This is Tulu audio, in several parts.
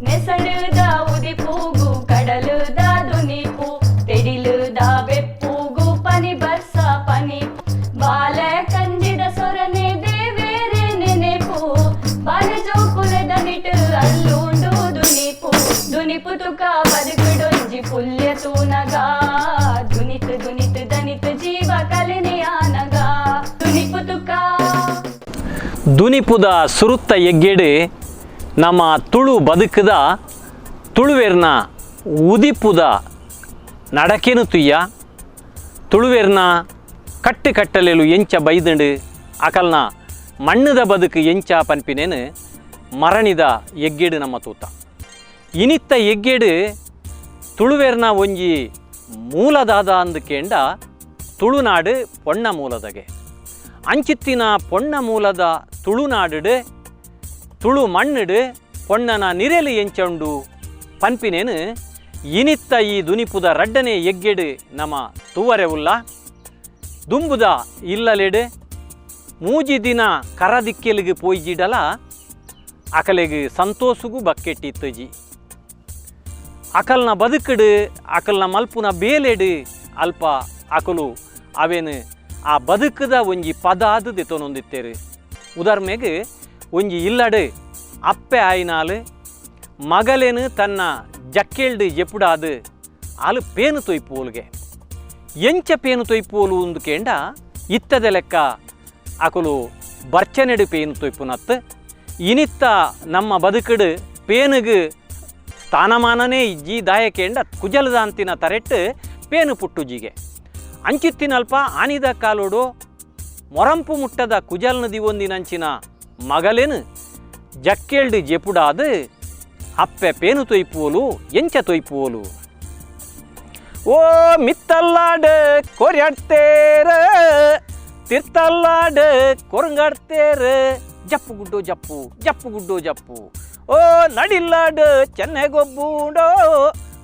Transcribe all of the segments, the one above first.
ನೆಸಡುದ ಉದಿಪೂಗು ಕಡಲುದ ದುನಿಪು ತೆಡಿಲುದ ಬೆಪ್ಪುಗು ಪನಿ ಬರ್ಸ ಪನಿ ಬಾಲೆ ಕಂಜಿದ ಸೊರನೆ ದೇವೇರೆ ನೆನೆಪು ಬಾಲೆ ಜೋಕುಲೆದ ನಿಟು ಅಲ್ಲುಂಡು ದುನಿಪು ದುನಿಪು ತುಕ ಬದುಕುಡೊಂಜಿ ಪುಲ್ಯ ತೂನಗ ದುನಿತು ದುನಿತು ದನಿತು ಜೀವ ಕಲಿನೆಯಾನಗ ದುನಿಪು ತುಕ. ದುನಿಪುದ ಸುರುತ್ತ ಎಗ್ಗೆಡು ನಮ್ಮ ತುಳು ಬದುಕುದ ತುಳುವೆರ್ನ ಉದಿಪುದ ನಡಕೆನು ತುಯ್ಯ ತುಳುವೆರ್ನ ಕಟ್ಟು ಕಟ್ಟಲೆಲು ಎಂಚ ಬೈದಂಡು ಅಕಲ್ನ ಮಣ್ಣದ ಬದುಕು ಎಂಚ ಪನ್ಪಿನೇನು ಮರಣಿದ ಎಗ್ಗೆಡು ನಮ್ಮ ತೂತ. ಇನಿತ್ತ ಎಗ್ಗೆಡು ತುಳುವೆರ್ನ ಒಂಜಿ ಮೂಲದಾದ ಅಂದುಕೇಂಡ ತುಳುನಾಡು ಪೊಣ್ಣ ಮೂಲದಗೆ ಅಂಚಿತ್ತಿನ ಪೊಣ್ಣ ಮೂಲದ ತುಳುನಾಡು ತುಳು ಮಣ್ಣುಡು ಪೊಣ್ಣನ ನಿರೆಲು ಎಂಚುಂಡು ಪನ್ಪಿನೇನು ಇನಿತ್ತ ಈ ದುನಿಪುದ ರಡ್ಡನೆ ಎಗ್ಗೆಡು ನಮ್ಮ ತೂವರೆ ಉಲ್ಲ. ದುಂಬುದ ಇಲ್ಲಲೆಡು ಮೂಜಿ ದಿನ ಕರದಿಕ್ಕೆಲಿಗೆ ಪೋಯ್ಜಿಡಲ ಅಕಲೆಗೆ ಸಂತೋಷಗೂ ಬಕ್ಕೆಟ್ಟಿತ್ತಜಿ. ಅಕಲ್ನ ಬದುಕಡು ಅಕಲ್ನ ಮಲ್ಪುನ ಬೇಲೆಡು ಅಲ್ಪ ಅಕಲು ಅವೇನು ಆ ಬದುಕದ ಒಂಜಿ ಪದಾದು ದೆತೊನೊಂದಿತ್ತೇರು. ಉದಾಹರಣೆಗೆ ಒಂಜಿ ಇಲ್ಲಡು ಅಪ್ಪೆ ಆಯಿನಾಲು ಮಗಲೇನು ತನ್ನ ಜಕ್ಕೆಲ್ಡು ಜೆಪುಡಾದು ಆಲು ಪೇನು ತೊಯ್ಪೋಲ್ಗೆ ಎಂಚ ಪೇನು ತೊಯ್ಪೋಲು ಅಂದುಕೇಂಡ ಇತ್ತದ ಲೆಕ್ಕ ಅಕಲು ಬರ್ಚನೆಡು ಪೇನು ತೊಯ್ಪುನತ್ತು. ಇನಿತ್ತ ನಮ್ಮ ಬದುಕಡು ಪೇನುಗು ಸ್ಥಾನಮಾನನೇ ಇಜ್ಜಿ ದಾಯಕೇಂಡ ಕುಜಲದಾಂತಿನ ತರೆಟ್ಟು ಪೇನು ಪುಟ್ಟುಜಿಗೆ ಅಂಚಿತ್ತಿನಲ್ಪ ಆನಿದ ಕಾಲೋಡು ಮೊರಂಪು ಮುಟ್ಟದ ಕುಜಲ್ನ ದಿವೊಂದಿನಂಚಿನ ಮಗಲೇನು ಜಕ್ಕೆಲ್ಡು ಜೆಪುಡಾದು ಅಪ್ಪೆ ಪೇನು ತೊಯ್ಪುವಲು ಎಂಚ ತೊಯ್ಪುವಲು. ಓ ಮಿತ್ತಲ್ಲಾಡು ಕೊರ್ಯಾಡ್ತೇರ ತಿರ್ತಲ್ಲಾಡು ಕೊರಂಗಾಡ್ತೇರ ಜಪ್ಪು ಗುಡ್ಡು ಜಪ್ಪು ಜಪ್ಪು ಗುಡ್ಡು ಜಪ್ಪು. ಓ ನಡಿಲ್ಲಾಡು ಚೆನ್ನೆಗೊಬ್ಬುಂಡೋ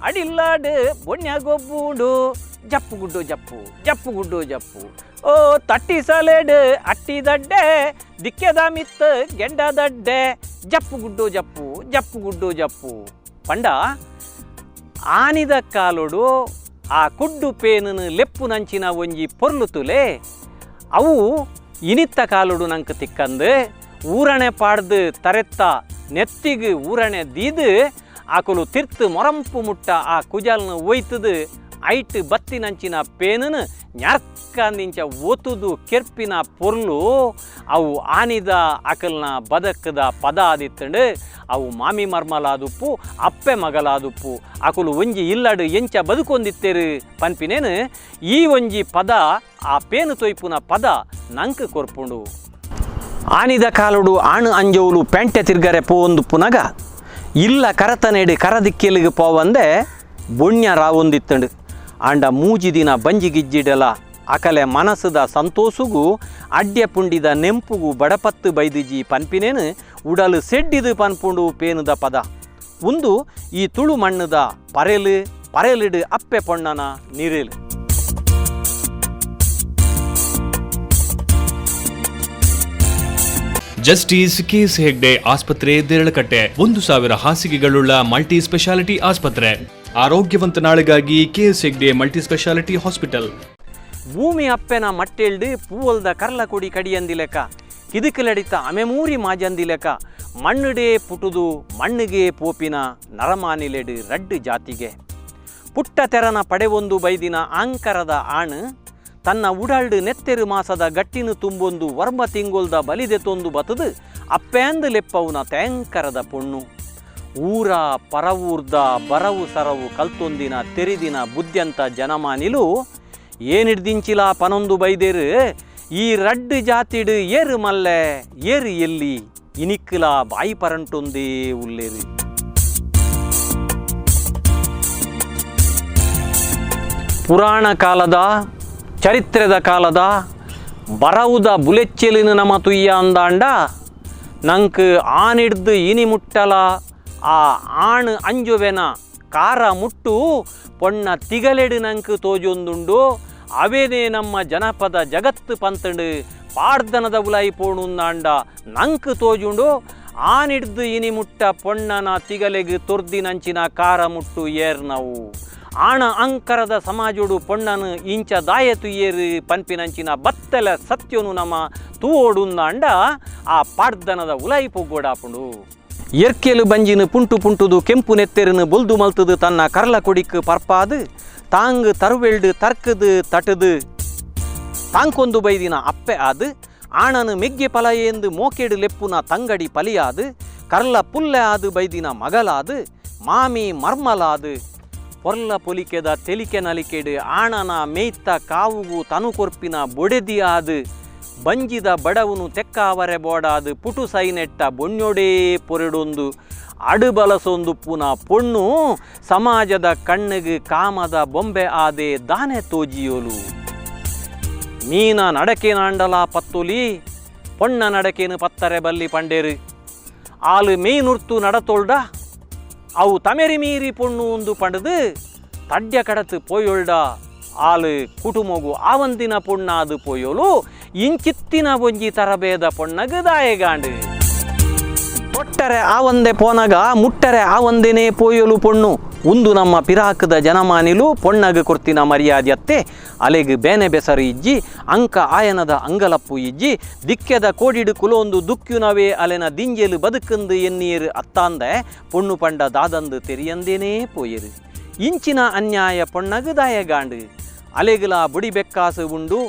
ಅಡಿಲ್ಲಾಡು ಬೊಣ್ಯಗೊಬ್ಬುಂಡು ಜಪ್ಪು ಗುಡ್ಡು ಜಪ್ಪು ಜಪ್ಪು ಗುಡ್ಡು ಜಪ್ಪು. ಓ ತಟ್ಟಿ ಸಲೇಡು ಅಟ್ಟಿ ದಡ್ಡೆ ದಿಕ್ಕೆದ ಮಿತ್ತ ಗೆಂಡ ದಡ್ಡೆ ಜಪ್ಪು ಗುಡ್ಡು ಜಪ್ಪು ಜಪ್ಪು ಗುಡ್ಡು ಜಪ್ಪು. ಪಂಡ ಆನಿದ ಕಾಲೋಡು ಆ ಕುಡ್ಡು ಪೇನನು ಲೆಪ್ಪು ನಂಚಿನ ಒಂಜಿ ಪೊರ್ಲು ತುಲೆ ಅವು ಇನಿತ್ತ ಕಾಲೋಡು ನಂಗೆ ತಿಕ್ಕಂದು ಊರಣೆ ಪಾಡ್ದು ತರೆತ್ತ ನೆತ್ತಿಗೆ ಊರಣೆ ದೀದು ಆಕಲು ತಿರ್ತು ಮೊರಂಪು ಮುಟ್ಟ ಆ ಕುಜಲ್ನ ಒಯ್ತದು ಐಟ್ ಬತ್ತಿನಂಚಿನ ಪೇನನು ಞರ್ಕಂದಿಂಚ ಒತುದು ಕೆರ್ಪಿನ ಪೊರ್ಲು ಅವು ಆನಿದ ಅಕಲ್ನ ಬದಕದ ಪದ ಆದಿತ್ತಂಡು. ಅವು ಮಾಮಿ ಮರ್ಮಲಾದುಪ್ಪು ಅಪ್ಪೆ ಮಗಲಾದುಪ್ಪು ಅಕಲು ಒಂಜಿ ಇಲ್ಲಡು ಎಂಚ ಬದುಕೊಂದಿತ್ತೇರು ಪನ್ಪಿನೇನು ಈ ಒಂಜಿ ಪದ ಆ ಪೇನು ತೊಯ್ಪುನ ಪದ ನಂಕ್ ಕೊರ್ಪುಂಡು. ಆನಿದ ಕಾಲುಡು ಆಣು ಅಂಜೋಲು ಪೆಂಟೆ ತಿರ್ಗರೆ ಪೋವೊಂದು ಪುನಗ ಇಲ್ಲ ಕರತನೇಡು ಕರದಿಕ್ಕೆಲಿಗೆ ಪೋವಂದೆ ಬೊಣ್ಯ ರಾವೊಂದಿತ್ತಂಡು. ಆಂಡ ಮೂಜಿ ದಿನ ಬಂಜಿಗಿಜ್ಜಿಡಲ ಅಕಲೆ ಮನಸ್ಸದ ಸಂತೋಷಗೂ ಅಡ್ಯ ಪುಂಡಿದ ನೆಂಪುಗೂ ಬಡಪತ್ತು ಬೈದಿಜಿ ಪನ್ಪಿನೇನು ಉಡಲು ಸೆಡ್ಡಿದು ಪನ್ಪುಂಡು ಪೇನುದ ಪದ. ಒಂದು ಈ ತುಳು ಮಣ್ಣದ ಪರೆಲು ಪರೆಲಿಡು ಅಪ್ಪೆ ಪೊಣ್ಣನ ನಿರೇಲು. ಜಸ್ಟಿಸ್ ಕೆಎಸ್ ಹೆಗ್ಡೆ ಆಸ್ಪತ್ರೆ ದೇರಳಕಟ್ಟೆ 1000 ಹಾಸಿಗೆಗಳುಳ್ಳ ಮಲ್ಟಿ ಸ್ಪೆಷಾಲಿಟಿ ಆಸ್ಪತ್ರೆ. ಆರೋಗ್ಯವಂತ ನಾಳೆಗಾಗಿ KS Hegde multi speciality hospital. ಭೂಮಿ ಅಪ್ಪೆನ ಮಟ್ಟೆಲ್ಡು ಪೂವಲ್ದ ಕರ್ಲ ಕೊಡಿ ಕಡಿಯಂದಿಲೆಕ ಕಿದುಕಲಡಿತ ಅಮೆಮೂರಿ ಮಾಜಂದಿಲೆಕ ಮಣ್ಣುಡೇ ಪುಟುದು ಮಣ್ಣಿಗೆ ಪೋಪಿನ ನರಮಾನಿಲೆಡು ರಡ್ಡು ಜಾತಿಗೆ ಪುಟ್ಟ ತೆರನ ಪಡೆವೊಂದು ಬೈದಿನ ಆಂಕರದ ಆಣು ತನ್ನ ಉಡಲ್ಡು ನೆತ್ತೆರು ಮಾಸದ ಗಟ್ಟಿನ ತುಂಬೊಂದು ವರ್ಮ ತಿಂಗೊಲ್ದ ಬಲಿದೆತೊಂದು ಬತದು ಅಪ್ಪೇಂದು ಲೆಪ್ಪವುನ ತೇಂಕರದ ಪೊಣ್ಣು. ಊರ ಪರವೂರ್ದ ಬರವು ಸರವು ಕಲ್ತೊಂದಿನ ತೆರಿದಿನ ಬುದ್ಧಂತ ಜನಮಾನಿಲು ಏನಿಡ್ದಿಂಚಿಲ ಪನೊಂದು ಬೈದೇರು ಈ ರಡ್ಡು ಜಾತಿಡು ಏರು ಮಲ್ಲೆ ಏರು ಎಲ್ಲಿ ಇನಿಕ್ಕಲ ಬಾಯಿ ಪರಂಟೊಂದೇ ಉಲ್ಲೇರು. ಪುರಾಣ ಕಾಲದ ಚರಿತ್ರೆದ ಕಾಲದ ಬರವುದ ಬುಲೆಚ್ಚೆಲಿನ ನಮ ತುಯ್ಯ ಅಂದಾಂಡ ನಂಕ್ ಆನಿಡ್ದು ಇನಿ ಮುಟ್ಟಲ ಆ ಆಣ್ ಅಂಜುವೆನ ಕಾರ ಮುಟ್ಟು ಪೊಣ್ಣ ತಿಗಲೆಡು ನಂಕ್ ತೋಜೊಂದುಂಡು. ಅವೇನೇ ನಮ್ಮ ಜನಪದ ಜಗತ್ತು ಪಂತಂಡು ಪಾಡ್ದನದ ಉಲಾಯಿ ಪೋಣುಂದಾಂಡ ನಂಕ್ ತೋಜುಂಡು. ಆನಿಡ್ದು ಇನಿ ಮುಟ್ಟ ಪೊಣ್ಣನ ತಿಗಲೆಗ್ ತೊರ್ದಿನಂಚಿನ ಕಾರ ಮುಟ್ಟು ಏರ್ನವು ಆಣ ಅಂಕರದ ಸಮಾಜೋಡು ಪೊಣ್ಣನು ಇಂಚ ದಾಯತು ಏರು ಪನ್ಪಿನಂಚಿನ ಬತ್ತಲ ಸತ್ಯನು ನಮ್ಮ ತೂವೋಡುಂದಾಂಡ ಆ ಪಾಡ್ದನದ ಉಲಾಯಿ ಪೊಗ್ಗೋಡಾಪುಂಡು. ಎರ್ಕೆಲು ಬಂಜಿನ ಪುಂಟು ಪುಂಟುದು ಕೆಂಪು ನೆತ್ತೆರನು ಬೊಲ್ದು ಮಲ್ತದು ತನ್ನ ಕರ್ಲ ಕೊಡಿಕ್ ಪರ್ಪಾದು ತಾಂಗ್ ತರುವೆಲ್ಡು ತರ್ಕದು ತಟದು ತಾಂಕೊಂದು ಬೈದಿನ ಅಪ್ಪೆ ಆದು ಆಣನು ಮೆಗ್ಗೆ ಪಲಯೇಂದು ಮೋಕೆಡು ಲೆಪ್ಪುನ ತಂಗಡಿ ಪಲಿಯಾದು ಕರ್ಲ ಪುಲ್ಲೆ ಆದು ಬೈದಿನ ಮಗಲಾದು ಮಾಮಿ ಮರ್ಮಲಾದು ಪೊರ್ಲ ಪೊಲಿಕೆದ ತೆಲಿಕೆ ನಲಿಕೆಡು ಆಣನ ಮೇಯ್ತ ಕಾವುಗು ತನು ಕೊರ್ಪಿನ ಬೊಡೆದಿ ಆದು ಬಂಜಿದ ಬಡವನು ತೆಕ್ಕಾವರೆ ಬೋಡಾದು ಪುಟು ಸೈನೆಟ್ಟ ಬೊಣ್ಣೊಡೇ ಪೊರೆಡೊಂದು ಅಡುಬಲಸೊಂದು ಪುನ ಪೊಣ್ಣು ಸಮಾಜದ ಕಣ್ಣಿಗೆ ಕಾಮದ ಬೊಂಬೆ ಆದೆ ದಾನೆ ತೋಜಿಯೋಲು. ಮೀನ ನಡಕೇನಾಂಡಲ ಪತ್ತೊಲಿ ಪೊಣ್ಣ ನಡಕೇನು ಪತ್ತರೆ ಬಲ್ಲಿ ಪಂಡೇರು ಆಲು ಮೇಯ್ನುರ್ತು ನಡತೊಳ್ಡ ಅವು ತಮೆರಿ ಮೀರಿ ಪೊಣ್ಣು ಒಂದು ಪಂಡದು ತಡ್ಯ ಕಡತು ಪೋಯೊಳ್ಡ ಆಲು ಕುಟುಮಗು ಆವಂದಿನ ಪೊಣ್ಣಾದು ಪೋಯೋಲು ಇಂಚಿತ್ತಿನ ಒಂಜಿ ತರಬೇದ ಪೊಣ್ಣಗು ದಾಯಗಾಂಡು. ತೊಟ್ಟರೆ ಆವಂದೆ ಪೋನಗ ಮುಟ್ಟರೆ ಆವಂದೇನೇ ಪೋಯಲು ಪೊಣ್ಣು ಉಂದು ನಮ್ಮ ಪಿರಾಕದ ಜನಮಾನಿಲು ಪೊಣ್ಣಗು ಕೊರ್ತಿನ ಮರ್ಯಾದೆಯತ್ತೆ ಅಲೆಗು ಬೇನೆ ಬೆಸರು ಇಜ್ಜಿ ಅಂಕ ಆಯನದ ಅಂಗಲಪ್ಪು ಇಜ್ಜಿ ದಿಕ್ಕೆದ ಕೋಡಿಡು ಕುಲೊಂದು ದುಕ್ಯುನವೇ ಅಲೆನ ದಿಂಜೆಲು ಬದುಕಂದು ಎನ್ನೀರು ಅತ್ತಾಂದೆ ಪೊಣ್ಣು ಪಂಡ ದಾದಂದು ತೆರಿಯಂದೇನೇ ಪೋಯರು. ಇಂಚಿನ ಅನ್ಯಾಯ ಪೊಣ್ಣಗು ದಾಯಗಾಂಡು ಅಲೆಗುಲ ಬುಡಿ ಬೆಕ್ಕಾಸು ಉಂಡು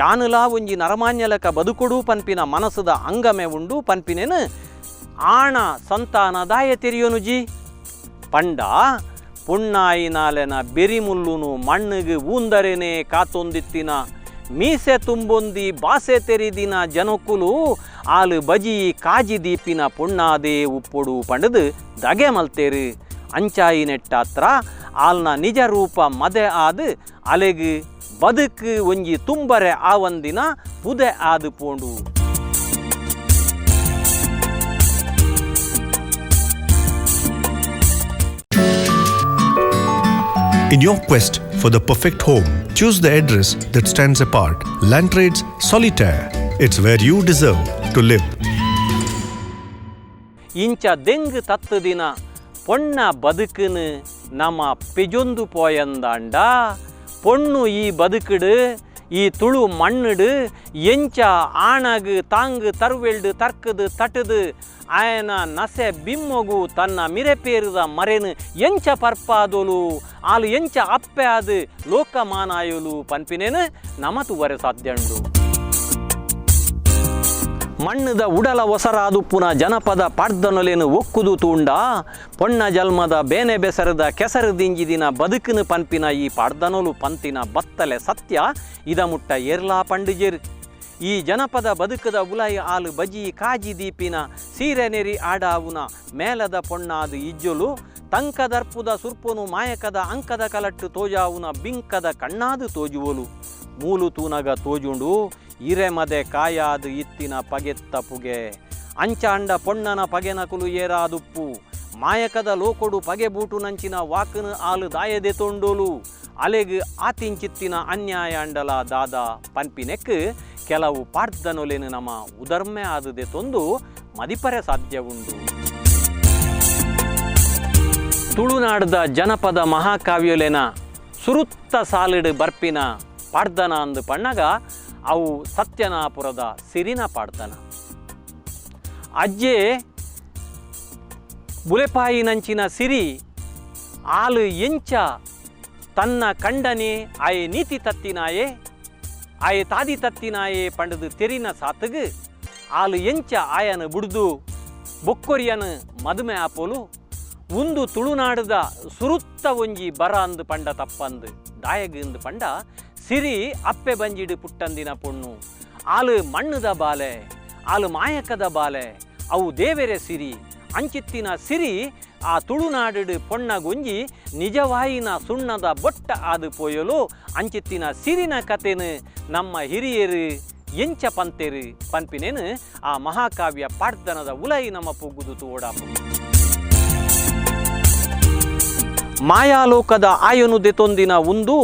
ಯಾನುಲಾ ಒಂಜಿ ನರಮಾನ್ಯಲಕ ಬದುಕೊಡು ಪನ್ಪಿನ ಮನಸ್ಸುದ ಅಂಗಮೆ ಉಂಡು ಪನ್ಪಿನೇನು ಆಣ ಸಂತಾನ ದಾಯ ತೆರಿಯೋನುಜಿ ಪಂಡ ಪುಣ್ಣಾಯಿನಾಲೆನ ಬೆರಿಮುಲ್ಲುನು ಮಣ್ಣಿಗೆ ಊಂದರೇನೆ ಕಾತೊಂದಿತ್ತಿನ ಮೀಸೆ ತುಂಬೊಂದಿ ಬಾಸೆ ತೆರಿದಿನ ಜನಕ್ಕುಲು ಆಲು ಬಜಿ ಕಾಜಿ ದೀಪಿನ ಪೊಣ್ಣಾದೇ ಉಪ್ಪೊಡು ಪಂಡದು ದಗೆ ಮಲ್ತೇರು. ಅಂಚಾಯಿ ನೆಟ್ಟಾತ್ರ ಆಲ್ನ ನಿಜ ರೂಪ ಮದೆ ಆದು ಅಲೆಗು ಬದುಕು ಒಂಜಿ ತುಂಬರೆ ಆವಂದಿನ ಪುದೆ ಆದು ಪೋಂಡು. In your quest for the perfect home, choose the address that stands apart. Landtrades Solitaire. It's where you deserve to live. ಇಂಚ ದೆಂಗ್ ತತ್ತುದಿನ ಪೊಣ್ಣ ಬದುಕುನು ನಮ್ಮ ಪೆಜೊಂದು ಪೋಯಂದಾಂಡ ಪೊಣ್ಣು ಈ ಬದುಕುಡು ಈ ತುಳು ಮಣ್ಣುಡು ಎಂಚ ಆಣಗು ತಾಂಗು ತರುವೆಲ್ಡು ತರ್ಕದು ತಟದು ಆಯನ ನಸೆ ಬಿಮ್ಮಗು ತನ್ನ ಮಿರೆಪೇರಿದ ಮರೆನು ಎಂಚ ಪರ್ಪಾದೋಲು ಆಲು ಎಂಚ ಅಪ್ಪೆ ಆದು ಲೋಕಮಾನಾಯೋಲು ಪನ್ಪಿನೇನು ನಮ ತುವರೆ ಸಾಧ್ಯ ಉಂಡು. ಮಣ್ಣದ ಉಡಲ ಒಸರಾದುಪ್ಪುನ ಜನಪದ ಪಾಡ್ದನೊಲೆನು ಒಕ್ಕುದು ತೂಂಡ ಪೊಣ್ಣ ಜಲ್ಮದ ಬೇನೆ ಬೆಸರದ ಕೆಸರು ದಿಂಜಿದಿನ ಬದುಕಿನ ಪನ್ಪಿನ ಈ ಪಾಡ್ದನೊಲು ಪಂತಿನ ಬತ್ತಲೆ ಸತ್ಯ ಇದ ಮುಟ್ಟ ಏರ್ಲಾ ಪಂಡಿಜೇರು. ಈ ಜನಪದ ಬದುಕದ ಉಲಾಯಿ ಆಲು ಬಜಿ ಕಾಜಿ ದೀಪಿನ ಸೀರೆ ನೆರಿ ಆಡಾವುನ ಮೇಲದ ಪೊಣ್ಣಾದು ಇಜ್ಜೊಲು ತಂಕದರ್ಪುದ ಸುರ್ಪೊನು ಮಾಯಕದ ಅಂಕದ ಕಲಟ್ಟು ತೋಜಾವುನ ಬಿಂಕದ ಕಣ್ಣಾದು ತೋಜುವೋಲು ಮೂಲು ತೂನಗ ತೋಜುಂಡು ಇರೆಮದೆ ಕಾಯಾದು ಇತ್ತಿನ ಪಗೆತ್ತ ಪುಗೆ ಅಂಚಾಂಡ ಪೊಣ್ಣನ ಪಗೆನಕುಲು ಏರಾದುಪ್ಪು ಮಾಯಕದ ಲೋಕೊಡು ಪಗೆ ಬೂಟು ನಂಚಿನ ವಾಕನು ಆಲು ದಾಯದೆ ತೊಂಡೋಲು ಅಲೆಗು ಆತಿಂಚಿತ್ತಿನ ಅನ್ಯಾಯ ಅಂಡಲ ದಾದ ಪನ್ಪಿನೆಕ್ ಕೆಲವು ಪಾಡ್ದನೊಲೆನು ನಮ್ಮ ಉದರ್ಮೆ ಆದುದೆ ತೊಂದು ಮದಿಪರೆ ಸಾಧ್ಯ ಉಂಡು. ತುಳುನಾಡದ ಜನಪದ ಮಹಾಕಾವ್ಯಲೆನ ಸುರುತ್ತ ಸಾಲಿಡು ಬರ್ಪಿನ ಪಾಡ್ದನ ಅಂದು ಪಣ್ಣಗ ಅವು ಸತ್ಯನಾಪುರದ ಸಿರಿನ ಪಾಡ್ದನ. ಅಜ್ಜೆ ಬುಲೆಪಾಯಿನಂಚಿನ ಸಿರಿ ಆಲು ಎಂಚ ತನ್ನ ಕಂಡನೆ ಆಯೆ ನೀತಿ ತತ್ತಿನಾಯೆ ಆಯೆ ತಾದಿ ತತ್ತಿನಾಯೆ ಪಂಡದು ತೆರಿನ ಸಾತಗು ಆಲು ಎಂಚ ಆಯನ ಬುಡ್ದು ಬೊಕ್ಕೊರಿಯನು ಮದುಮೆ ಆಪೋಲು ಉಂದು ತುಳುನಾಡದ ಸುರುತ್ತ ಒಂಜಿ ಬರ ಅಂದು ಪಂಡ ತಪ್ಪಂದು ದಾಯಗು ಇಂದು ಪಂಡ ಸಿರಿ ಅಪ್ಪೆ ಬಂಜಿಡು ಪುಟ್ಟಂದಿನ ಪೊಣ್ಣು ಆಲು ಮಣ್ಣದ ಬಾಲೆ ಆಲು ಮಾಯಕದ ಬಾಲೆ ಅವು ದೇವೆರೆ ಸಿರಿ ಅಂಚಿತ್ತಿನ ಸಿರಿ ಆ ತುಳುನಾಡು ಪೊಣ್ಣಗೊಂಜಿ ನಿಜವಾಯಿನ ಸುಣ್ಣದ ಬೊಟ್ಟ ಆದು ಪೋಯಲು ಅಂಚಿತ್ತಿನ ಸಿರಿನ ಕತೆನು ನಮ್ಮ ಹಿರಿಯರು ಎಂಚ ಪಂತೇರು ಪನ್ಪಿನೇನು ಆ ಮಹಾಕಾವ್ಯ ಪಾಡ್ದನದ ಉಲೈ ನಮ್ಮ ಪೊಗ್ಗುದು ತೋಡಾಪು. ಮಾಯಾಲೋಕದ ಆಯನು ದೆತೊಂದಿನ ಉಂದು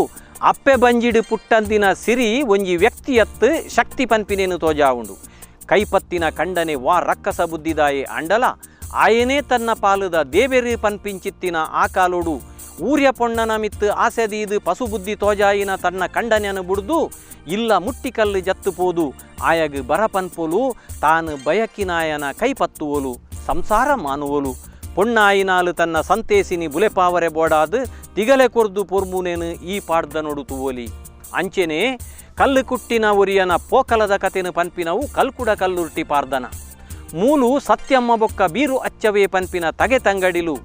ಅಪ್ಪೆ ಬಂಜಿಡು ಪುಟ್ಟಂದಿನ ಸಿರಿ ಒಂಜಿ ವ್ಯಕ್ತಿಯತ್ತು ಶಕ್ತಿ ಪನ್ಪಿನೇನು ತೋಜಾವುಂಡು. ಕೈಪತ್ತಿನ ಕಂಡನೆ ವಾ ರಕ್ಕಸ ಬುದ್ಧಿದಾಯೆ ಅಂಡಲ ಆಯನೇ ತನ್ನ ಪಾಲುದ ದೇವೆರು ಪನ್ಪಿಂಚಿತ್ತಿನ ಆ ಕಾಲೋಡು ಊರ್ಯ ಪೊಣ್ಣನ ಮಿತ್ತು ಆಸೆದೀದು ಪಸುಬುದ್ಧಿ ತೋಜಾಯಿನ ತನ್ನ ಕಂಡನೆಯನ್ನು ಬುಡ್ದು ಇಲ್ಲ ಮುಟ್ಟಿಕಲ್ಲು ಜತ್ತು ಪೋದು ಆಯಗ್ ಬರ ಪನ್ಪೋಲು ತಾನು ಬಯಕಿನಾಯನ ಕೈಪತ್ತುವೋಲು ಸಂಸಾರ ಮಾನುವೋಲು. ಪೊಣ್ಣಾಯಿನಾಲು ತನ್ನ ಸಂತೇಸಿನಿ ಬುಲೆಪಾವರೆ ಬೋಡಾದು ತಿಗಲೆ ಕೊರ್ದು ಪೊರ್ಮುನೇನು ಈ ಪಾಡ್ದನೊಡು ತುವೋಲಿ. ಅಂಚೆನೆ ಕಲ್ಲು ಕುಟ್ಟಿನ ಒರಿಯನ ಪೋಕಲದ ಕತೆನು ಪನ್ಪಿನವು ಕಲ್ಕುಡ ಕಲ್ಲುರ್ಟಿ ಪಾರ್ದನ. ಮೂಲು ಸತ್ಯಮ್ಮ ಬೊಕ್ಕ ಬೀರು ಅಚ್ಚವೇ ಪನ್ಪಿನ ತಗೆ ತಂಗಡಿಲು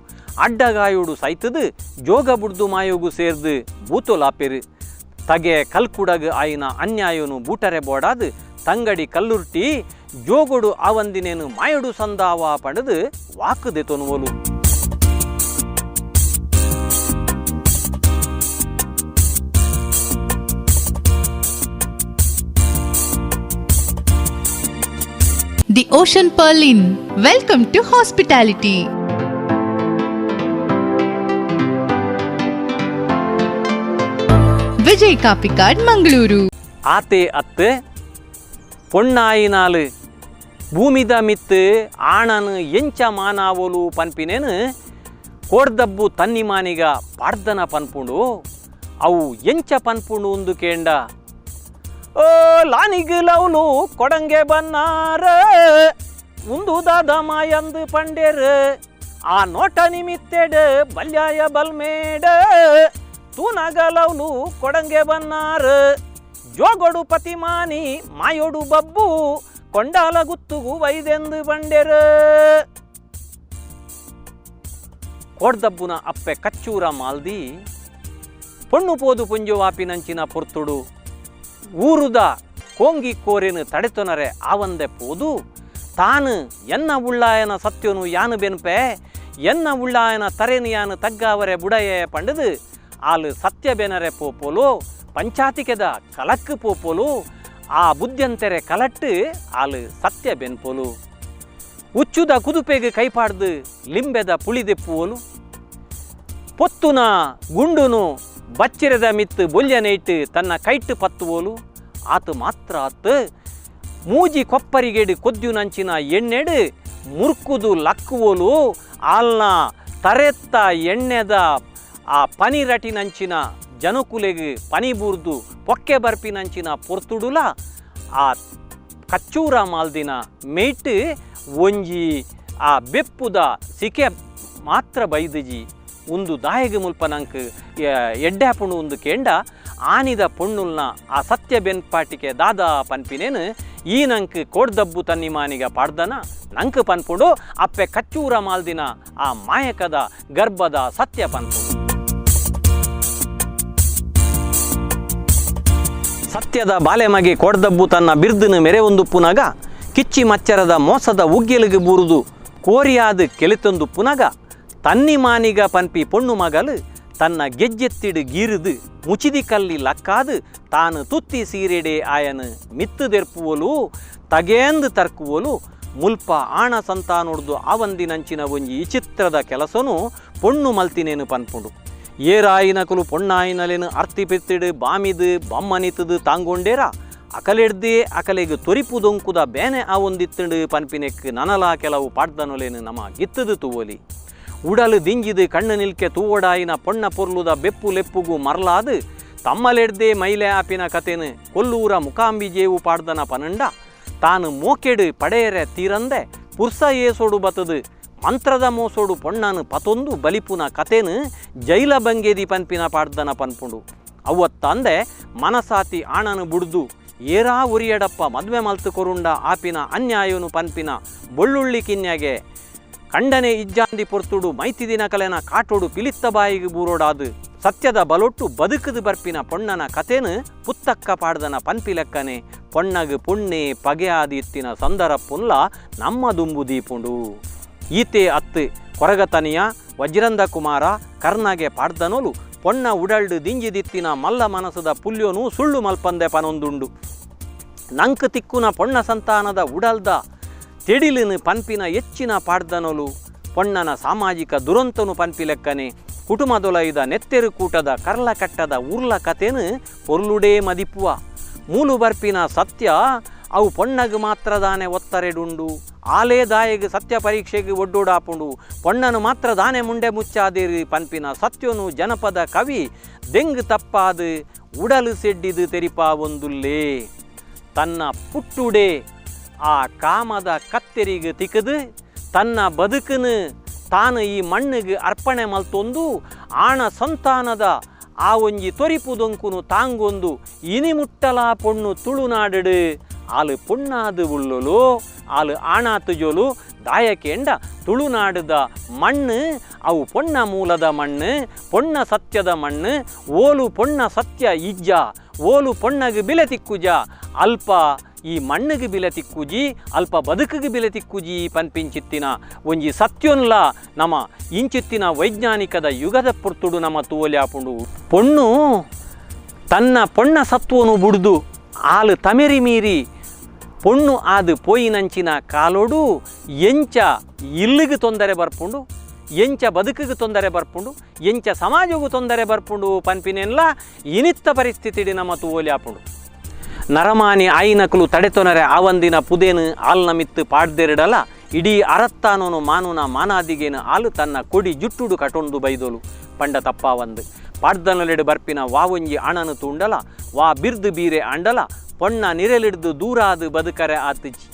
ಅಡ್ಡಗಾಯುಡು ಸೈತದು ಜೋಗ ಬುಡ್ದು ಮಾಯೋಗು ಸೇರ್ದು ಬೂತೊಲಾಪೆರು. ತಗೆ ಕಲ್ಕುಡಗು ಆಯಿನ ಅನ್ಯಾಯನು ಬೂಟರೆ ಬೋಡಾದು ತಂಗಡಿ ಕಲ್ಲುರ್ಟಿ ಜೋಗೊಡು ಆವಂದಿನೇನು ಮಾಯಡು ಸಂದಾವ ಪಡೆದು ವಾಕುದೆ ತೊನುವಲು. The Ocean Pearl Inn. Welcome to hospitality. Vijay Kapikad, Mangaluru. ಆತೆ ಅತ್ತೆ ಪೊಣ್ಣಾಯಿನಾಲು ಭೂಮಿದ ಮಿತ್ತು ಆಣನು ಎಂಚ ಮಾನಾವೋಲು ಪನ್ಪಿನೇನು ಕೋಡ್ದಬ್ಬು ತನ್ನಿಮಾನಿಗ ಪಾಡ್ದನ ಪನ್ಪುಂಡು. ಅವು ಎಂಚ ಪನ್ಪುಂಡು ಉಂದು ಕೇಂಡ ಓ ಲಾನಿಗ್ ಲವ್ಲು ಕೊಡಂಗೆ ಬನ್ನಾರ ಉಂದು ದಾದ ಮಾಯಂದು ಪಂಡೇರು ಆ ನೋಟ ನಿಮಿತ್ತೆಡ್ ಬಲ್ಯಾಯ ಬಲ್ಮೇಡ ತೂನಗ ಲವ್ಲು ಕೊಡಂಗೆ ಬನ್ನಾರ ಜೋಗೊಡು ಪತಿಮಾನಿ ಮಾಯೋಡು ಬಬ್ಬು ಕೊಂಡಾಲ ಗುತ್ತುಗು ವೈದೆಂದು ಬಂಡೆರು. ಕೋಡ್ದಬ್ಬುನ ಅಪ್ಪೆ ಕಚ್ಚೂರ ಮಾಲ್ದಿ ಪೊಣ್ಣು ಪೋದು ಪುಂಜುವಾಪಿನಂಚಿನ ಪೊರ್ತುಡು ಊರುದ ಕೋಂಗಿ ಕೋರೆನು ತಡೆತೊನರೆ ಆವಂದೆ ಪೋದು ತಾನು ಎನ್ನ ಉಳ್ಳಾಯನ ಸತ್ಯನು ಯಾನು ಬೆನ್ಪೆ ಎನ್ನ ಉಳ್ಳಾಯನ ತರೆನು ಯಾನು ತಗ್ಗಾವರೆ ಬುಡಯೆ ಪಂಡದು ಆಲು ಸತ್ಯ ಬೆನರೆ ಪೋಪೋಲು ಪಂಚಾತಿಕೆದ ಕಲಕ್ಕು ಪೋಪೋಲು ಆ ಬುದ್ಧಂತೆರೆ ಕಲಟ್ಟು ಆಲು ಸತ್ಯ ಬೆನ್ಪೋಲು. ಉಚ್ಚುದ ಕುದುಪೆಗೆ ಕೈಪಾಡ್ದು ಲಿಂಬೆದ ಪುಳಿದೆಪ್ಪುವೋಲು ಪೊತ್ತುನ ಗುಂಡುನು ಬಚ್ಚಿರದ ಮಿತ್ತು ಬೊಲ್ಯನೇಟು ತನ್ನ ಕೈಟ್ಟು ಪತ್ತುವೋಲು. ಆತು ಮಾತ್ರ ಆತು ಮೂಜಿ ಕೊಪ್ಪರಿಗೆಡು ಕೊದ್ಯುನಂಚಿನ ಎಣ್ಣೆಡು ಮುರ್ಕುದು ಲಕ್ಕುವೋಲು ಆಲ್ನ ತರೆತ್ತ ಎಣ್ಣೆದ ಆ ಪನಿರಟಿನಂಚಿನ ಜನಕುಲೆಗೆ ಪನಿ ಬೂರ್ದು ಪೊಕ್ಕೆ ಬರ್ಪಿನಂಚಿನ ಪೊರ್ತುಡುಲ ಆ ಕಚ್ಚೂರ ಮಾಲ್ದಿನ ಮೇಟು ಒಂಜಿ ಆ ಬೆಪ್ಪುದ ಸಿಕೆ ಮಾತ್ರ ಬೈದುಜಿ ಒಂದು ದಾಯಗ ಮುಲ್ಪ ನಂಕ್ ಎಡ್ಡಾಪುಂಡು ಒಂದು ಕೇಂಡ ಆನಿದ ಪೊಣ್ಣುಲ್ನ ಆ ಸತ್ಯ ಬೆನ್ಪಾಟಿಕೆ ದಾದಾ ಪನ್ಪಿನೇನು ಈ ನಂಕ್ ಕೋಡ್ದಬ್ಬು ತನ್ನಿಮಾನಿಗ ಪಾಡ್ದನ ನಂಕ್ ಪನ್ಪುಂಡು ಅಪ್ಪೆ ಕಚ್ಚೂರ ಮಾಲ್ದಿನ ಆ ಮಾಯಕದ ಗರ್ಭದ ಸತ್ಯ ಪನ್ಪುಂಡು. ಸತ್ಯದ ಬಾಲೆಮಗೆ ಕೋಡ್ದಬ್ಬು ತನ್ನ ಬಿರ್ದನು ಮೆರೆ ಒಂದು ಪುನಗ ಕಿಚ್ಚಿ ಮಚ್ಚರದ ಮೋಸದ ಉಗ್ಗೆಲಿಗೆ ಬೂರುದು ಕೋರಿಯಾದ ಕೆಲಿತೊಂದು ಪುನಗ ತನ್ನಿಮಾನಿಗ ಪನ್ಪಿ ಪೊಣ್ಣು ಮಗಲು ತನ್ನ ಗೆಜ್ಜೆತ್ತಿಡು ಗೀರುದು ಮುಚಿದಿ ಕಲ್ಲಿ ಲಕ್ಕಾದು ತಾನು ತುತ್ತಿ ಸೀರೆಡೆ ಆಯನು ಮಿತ್ತುದೆರ್ಪುವಲು ತಗೇಂದು ತರ್ಕುವಲು ಮುಲ್ಪ ಆಣ ಸಂತಾನೊಡ್ದು ಆವಂದಿನಂಚಿನ ಒಂಜಿ ವಿಚಿತ್ರದ ಕೆಲಸನು ಪೊಣ್ಣು ಮಲ್ತಿನೇನು ಪನ್ಪುಂಡು. ಏರಾಯಿನಕುಲು ಪೊಣ್ಣಾಯಿನಲೇನು ಅರ್ತಿ ಪಿತ್ತಿಡು ಬಾಮಿದು ಬಮ್ಮನಿತದು ತಾಂಗೊಂಡೇರ ಅಕಲೆಡ್ದೇ ಅಕಲೆಗೆ ತೊರಿಪು ದೊಂಕುದ ಬೇನೆ ಆವೊಂದಿತ್ತಂಡು ಪನ್ಪಿನೆಕ್ ನನಲಾ ಕೆಲವು ಪಾಡ್ದನೊಲೇನು ನಮ ಗಿತ್ತದು ತೂವಲಿ. ಉಡಲು ದಿಂಜಿದು ಕಣ್ಣು ನಿಲ್ಕೆ ತೂವಡಾಯಿನ ಪೊಣ್ಣ ಪೊರ್ಲುದ ಬೆಪ್ಪು ಲೆಪ್ಪುಗು ಮರ್ಲಾದು ತಮ್ಮಲೆಡ್ದೇ ಮೈಲೆ ಆಪಿನ ಕತೆನು ಕೊಲ್ಲೂರ ಮುಕಾಂಬಿಜೇವು ಪಾಡ್ದನ ಪನಂಡ ತಾನು ಮೋಕೆಡು ಪಡೆಯರೆ ತೀರಂದೆ ಪುರ್ಸ ಏಸೋಡು ಬತದು ಮಂತ್ರದ ಮೋಸೋಡು ಪೊಣ್ಣನು ಪತೊಂದು ಬಲಿಪುನ ಕತೆನು ಜೈಲ ಬಂಗೇದಿ ಪನ್ಪಿನ ಪಾಡ್ದನ ಪನ್ಪುಂಡು. ಅವತ್ತಂದೆ ಮನಸಾತಿ ಆಣನು ಬುಡ್ದು ಏರಾ ಉರಿಯಡಪ್ಪ ಮದುವೆ ಮಲ್ತು ಕೊರುಂಡ ಆಪಿನ ಅನ್ಯಾಯನು ಪನ್ಪಿನ ಬೊಳ್ಳುಳ್ಳಿ ಕಿನ್ಯಾಗೆ ಕಂಡನೆ ಇಜ್ಜಾಂದಿ ಪೊರ್ತುಡು ಮೈತಿದಿನ ಕಲೆನ ಕಾಟೋಡು ಪಿಲಿತ್ತ ಬಾಯಿಗೆ ಬೂರೋಡಾದು ಸತ್ಯದ ಬಲೊಟ್ಟು ಬದುಕದು ಬರ್ಪಿನ ಪೊಣ್ಣನ ಕತೆನು ಪುತ್ತಕ್ಕ ಪಾಡ್ದನ ಪನ್ಪಿಲೆಕ್ಕನೆ ಪೊಣ್ಣಗು ಪುಣ್ಣೆ ಪಗೆಯಾದಿ ಇತ್ತಿನ ಸಂದರಪ್ಪುನ್ಲ ನಮ್ಮ ದುಂಬು ದೀಪುಂಡು. ಈತೆ ಅತ್ತು ಕೊರಗತನಿಯ ವಜ್ರಂದ ಕುಮಾರ ಕರ್ನಾಗೆ ಪಾಡ್ದನೋಲು ಪೊಣ್ಣ ಉಡಲ್ಡು ದಿಂಜಿದಿತ್ತಿನ ಮಲ್ಲ ಮನಸದ ಪುಲ್ಯೋನು ಸುಳ್ಳು ಮಲ್ಪಂದೆ ಪನೊಂದುಂಡು. ನಂಕು ತಿಕ್ಕುನ ಪೊಣ್ಣ ಸಂತಾನದ ಉಡಲ್ದ ತೆಡಿಲಿನ ಪನ್ಪಿನ ಹೆಚ್ಚಿನ ಪಾಡ್ದನೋಲು ಪೊಣ್ಣನ ಸಾಮಾಜಿಕ ದುರಂತನು ಪನ್ಪಿಲೆಕ್ಕನೆ ಕುಟುಂಬದೊಲೈದ ನೆತ್ತೆರು ಕೂಟದ ಕರ್ಲ ಕಟ್ಟದ ಉರ್ಲ ಕತೆನು ಪೊರ್ಲುಡೇ ಮದಿಪುವ. ಮೂಲು ಬರ್ಪಿನ ಸತ್ಯ ಅವು ಪೊಣ್ಣಗ್ ಮಾತ್ರ ದಾನೆ ಒತ್ತರೆಡುಂಡು, ಆಲೇ ದಾಯೆಗ್ ಸತ್ಯ ಪರೀಕ್ಷೆಗೆ ಒಡ್ಡೋಡಾಪುಂಡು, ಪೊಣ್ಣನು ಮಾತ್ರ ದಾನೆ ಮುಂಡೆ ಮುಚ್ಚಾದಿರಿ ಪನ್ಪಿನ ಸತ್ಯನು ಜನಪದ ಕವಿ ದೆಂಗ್ ತಪ್ಪಾದು ಉಡಲು ಸೆಡ್ಡಿದು ತೆರಿಪಾವೊಂದುಲ್ಲೇ. ತನ್ನ ಪುಟ್ಟುಡೆ ಆ ಕಾಮದ ಕತ್ತೆರಿಗೆ ತಿಕ್ಕದು ತನ್ನ ಬದುಕನ್ನು ತಾನು ಈ ಮಣ್ಣಿಗೆ ಅರ್ಪಣೆ ಮಲ್ತೊಂದು ಆಣ ಸಂತಾನದ ಆ ಒಂಜಿ ತೊರಿಪುದೊಂಕುನು ತಾಂಗೊಂದು ಇನಿಮುಟ್ಟಲ ಪೊಣ್ಣು ತುಳುನಾಡು ಆಲು ಪೊಣ್ಣಾದು ಉಳ್ಳಲು ಆಲು ಆಣಾತುಜೋಲು ದಾಯಕೆಂಡ ತುಳುನಾಡದ ಮಣ್ಣು ಅವು ಪೊಣ್ಣ ಮೂಲದ ಮಣ್ಣು, ಪೊಣ್ಣ ಸತ್ಯದ ಮಣ್ಣು. ಓಲು ಪೊಣ್ಣ ಸತ್ಯ ಇಜ್ಜ, ಓಲು ಪೊಣ್ಣಗೆ ಬಿಲೆ ತಿಕ್ಕುಜ, ಅಲ್ಪ ಈ ಮಣ್ಣಿಗೆ ಬಿಲೆ ತಿಕ್ಕುಜಿ, ಅಲ್ಪ ಬದುಕಿಗೆ ಬಿಲೆ ತಿಕ್ಕುಜಿ ಪನ್ಪಿಂಚಿತ್ತಿನ ಒಂಜಿ ಸತ್ಯೊನ್ಲ ನಮ ಇಂಚಿತ್ತಿನ ವೈಜ್ಞಾನಿಕದ ಯುಗದ ಪೊರ್ತುಡು ನಮ್ಮ ತೋಲ್ಯಾಪುಂಡು. ಪೊಣ್ಣು ತನ್ನ ಪೊಣ್ಣ ಸತ್ವನು ಬುಡ್ದು ಆಲು ತಮೆರಿ ಮೀರಿ ಪೊಣ್ಣು ಆದು ಪೋಯಿನಂಚಿನ ಕಾಲೋಡು ಎಂಚ ಇಲ್ಲಿಗೆ ತೊಂದರೆ ಬರ್ಪುಂಡು, ಎಂಚ ಬದುಕಿಗೆ ತೊಂದರೆ ಬರ್ಪುಂಡು, ಎಂಚ ಸಮಾಜಗೂ ತೊಂದರೆ ಬರ್ಪುಂಡು ಪನ್ಪಿನೆಲ್ಲ ಇನಿತ್ತ ಪರಿಸ್ಥಿತಿಡಿ ನಮ್ಮ ತೋಲ್ಯಾಪುಂಡು. ನರಮಾನಿ ಆಯಿನಕುಲು ತಡೆತೊನರೆ ಆವಂದಿನ ಪುದೇನು ಆಲ್ನ ಮಿತ್ತು ಪಾಡ್ದೆರಡಲ ಇಡೀ ಅರತ್ತಾನೋನು ಮಾನುನ ಮಾನಾದಿಗೇನು ಆಲು ತನ್ನ ಕೊಡಿ ಜುಟ್ಟುಡು ಕಟೊಂದು ಬೈದೋಲು ಪಂಡ ತಪ್ಪಾವಂದು. ಪಾಡ್ದನಲೆಡು ಬರ್ಪಿನ ವಾವೊಂಜಿ ಅಣನು ತೂಂಡಲ ವಾ ಬಿರ್ದು ಬೀರೆ ಅಂಡಲ ಪೊಣ್ಣ ನಿರೆಲಿಡ್ದು ದೂರಾದು ಬದುಕರೆ ಆತಿಜಿ.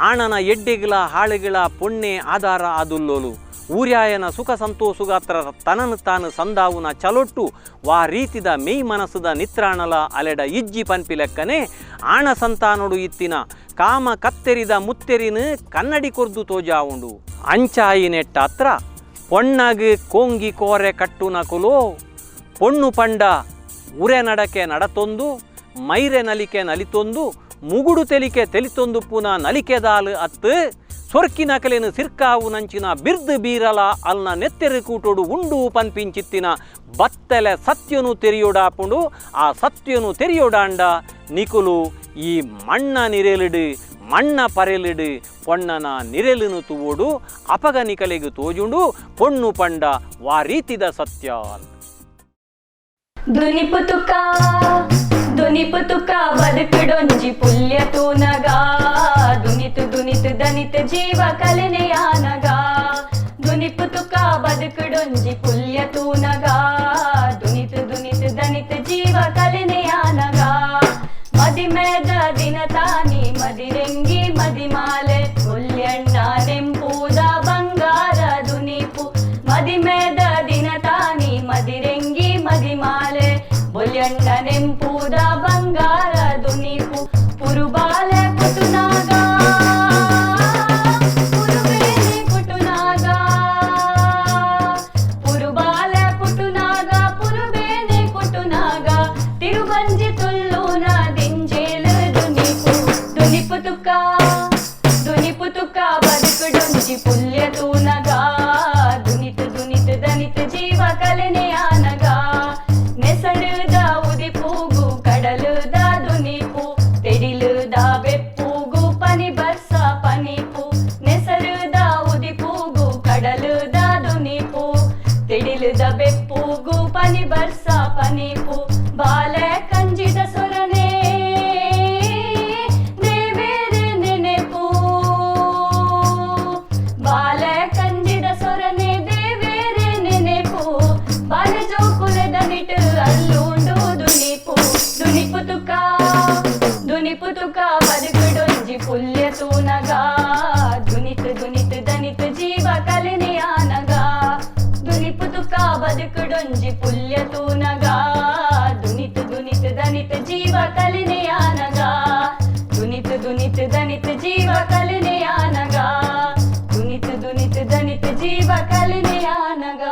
ಆಣನ ಎಡ್ಡೆಗಿಲ ಹಾಳುಗಿಳ ಪೊಣ್ಣೆ ಆಧಾರ ಆದುಲ್ಲೋಲು. ಊರ್ಯಾಯನ ಸುಖ ಸಂತೋಷಗಾತ್ರ ತನನು ತಾನು ಸಂದಾವುನ ಚಲೊಟ್ಟು ವಾ ರೀತಿದ ಮೇಯ್ ಮನಸ್ಸುದ ನಿತ್ರಾಣಲ ಅಲೆಡ ಇಜ್ಜಿ ಪನ್ಪಿಲೆಕ್ಕನೆ ಆಣ ಸಂತಾನೊಡು ಇತ್ತಿನ ಕಾಮ ಕತ್ತೆರಿದ ಮುತ್ತೆರಿನ ಕನ್ನಡಿ ಕೊರ್ದು ತೋಜಾವುಂಡು. ಅಂಚಾಯಿ ನೆಟ್ಟಾತ್ರ ಪೊಣ್ಣಗ್ ಕೋಂಗಿ ಕೋರೆ ಕಟ್ಟುನಕುಲು ಪೊಣ್ಣು ಪಂಡ ಉರೆ ನಡಕೆ ನಡತೊಂದು ಮೈರೆ ನಲಿಕೆ ನಲಿತೊಂದು ಮುಗುಡು ತೆಲಿಕೆ ತೆಲಿತೊಂದು ಪುನಃ ನಲಿಕೆದಾಲು ಅತ್ತು ಸೊರ್ಕಿನ ಕಲೆನು ಸಿರ್ಕಾವು ನಂಚಿನ ಬಿರ್ದು ಬೀರಲ ಅಲ್ನ ನೆತ್ತೆರು ಕೂಟೋಡು ಉಂಡು ಪನ್ಪಿಂಚಿತ್ತಿನ ಬತ್ತಲೆ ಸತ್ಯನು ತೆರಿಯೋಡಾಪುಂಡು. ಆ ಸತ್ಯನು ತೆರಿಯೋಡಾಂಡ ನಿಕುಲು ಈ ಮಣ್ಣ ನಿರೆಲಿಡು ಮಣ್ಣ ಪರೆಲಿಡು ಪೊಣ್ಣನ ನಿರೆಲುನು ತೂವೋಡು ಅಪಗ ನಿಕಲೆಗು ತೋಜುಂಡು ಪೊಣ್ಣು ಪಂಡ ವಾ ರೀತಿದ ಸತ್ಯ. ದುನಿಪು ತುಕ ದುನಿಪು ತುಕ ಬದುಕುಡೊಂಜಿ ಪುಲ್ಯ ತೂನಗ ದುನಿತು ದುನಿತು ದನಿತ ಜೀವ ಕಲಿನೆಯಾನಗ ದುನಿಪು ತುಕ ಬದುಕುಡೊಂಜಿ ಪುಲ್ಯ ತೂನಗ ದುನಿತು ದುನಿತು ದನಿತ ಜೀವ ಕಲಿನೆಯಾನಗ ಮದಿಮೇದ ದಿನ ತಾನಿ ಮದಿರೆಂಗಿ ಮದಿಮಾಲೆ ಪುಲ್ಯಣ್ಣ ನೆಂಪೂದ ಬಂಗಾರ ದುನಿಪು ಮದಿಮೇದ ದಿನ ತಾನಿ ಮದಿರೆಂಗಿ ಮದಿಮಾಲೆ ಬೊಲ್ಯಣ್ಣ ನೆಂಪೂದ ಬಂಗಾರ ದುನಿಪು ಪುರುಬಾಲೆ ಪುಟುನಾಗ ಪುರುಬೇನೆ ಪುಟುನಾಗ ಪುರುಬಾಲೆ ಪುಟುನಾಗ ಪುರುಬೇನೆ ಪುಟುನಾಗ ತಿರುಬಂಜಿ ತುಲ್ಲೂನ ದಿಂಜೇಲು ದುನಿಪು ದುನಿಪು ತುಕ ದುನಿಪು ತುಕ ಬದುಕುಡೊಂಜಿ ಪುಲ್ಯ ತೂನಗ ದುನಿತು ದುನಿತು ದನಿತ ಜೀವ ಕಲೆನೆಯಾನಗ ನೆಸಡುದ ಉದಿಪೂಗು ಕಡಲುದ ದುನಿಪು ತೆಡಿಲುದ ಬೆಪ್ಪೂಗು ಪನಿ ಬರ್ಸ ಪನಿಪು ನೆಸರುದ ಉದಿಪೂಗು ಕಡಲುದ ದುನಿಪು ತೆಡಿಲುದ ಬೆಪ್ಪೂಗು ಪನಿ ಬರ್ಸ ಪನಿಪು ಬಾಲೆ ಕಂಜಿದ ಸೊರನೆ ದೇವೇರೆ ನೆನೆಪು ಬಾಲೆ ಕಂಜಿದ ಸೊರನೆ ದೇವೇರೆ ನೆನೆಪು ಬಾಲೆ ಜೋಕುಲದ ನಿಟ್ಟು ಅಲ್ಲುಂಡು ದುನಿಪು ದುನಿಪು ತುಕ ದುನಿಪು ತುಕ ಬದುಕುಡೊಂಜಿ ಪುಲ್ಯ ತೂನಗ ದುನಿತು ದುನಿತು ದನಿತ ಜೀವ ಕಲಿನೆಯಾನಗ ದುನಿಪು ತುಕ ಬದುಕುಡೊಂಜಿ ಪುಲ್ಯ ತೂನಗ ದುನಿತು ದುನಿತು ದನಿತ ಜೀವ ಕಲಿನೆಯಾನಗ ದುನಿತು ದುನಿತು ದನಿತ ಜೀವ ಕಲಿನೆಯಾನಗ ದುನಿತು ದುನಿತು ದನಿತ ಜೀವ ಕಲಿನೆಯಾನಗ.